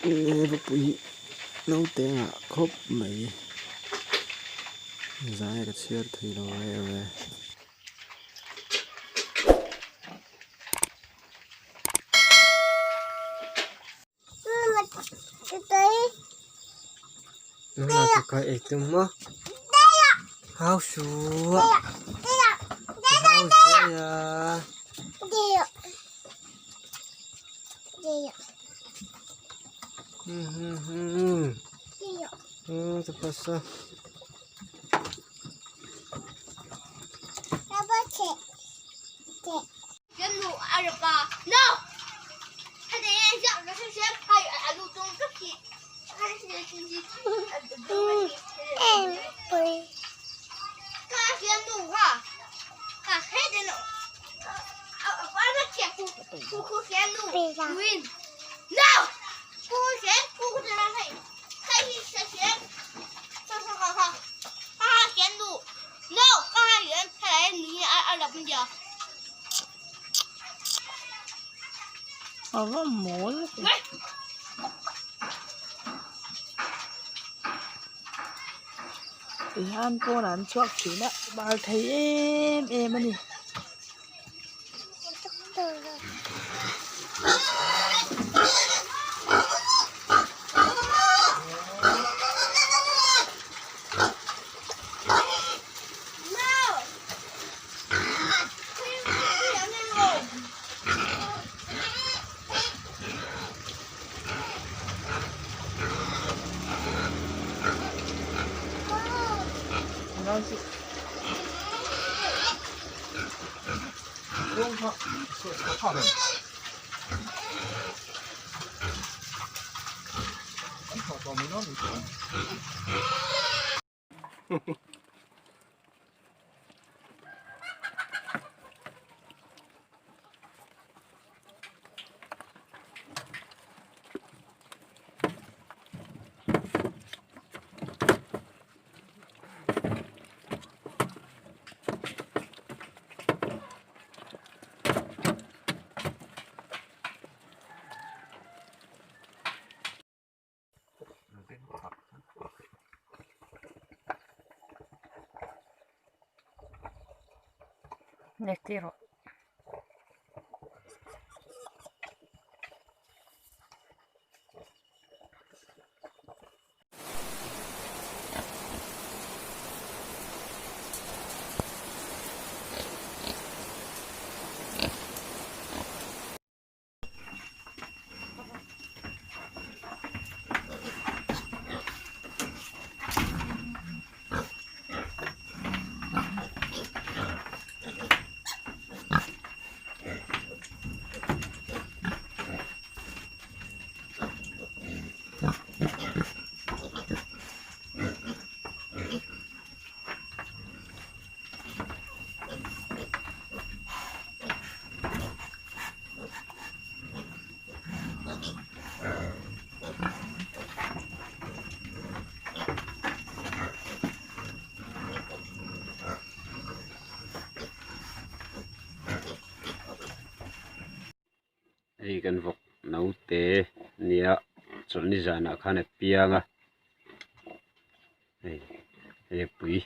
Vawpui naute ngah khawp mai zai ka chhiar thei lo reu e. 先录28，no，他等一下，我是先拍录东西，还是星期嗯，对。刚先录哈，啊，还得弄，啊，我那天哭哭哭先录，win，no，哭先哭在那嘿，开始先，上上好好，哈哈先录，no，刚才原他来你二二两分钟。 Tihian pawn an chhuak thin a bar thei em em a ni. Hei kan vawk naute nia chawlhni zanah khan a piang a hei hei a pui.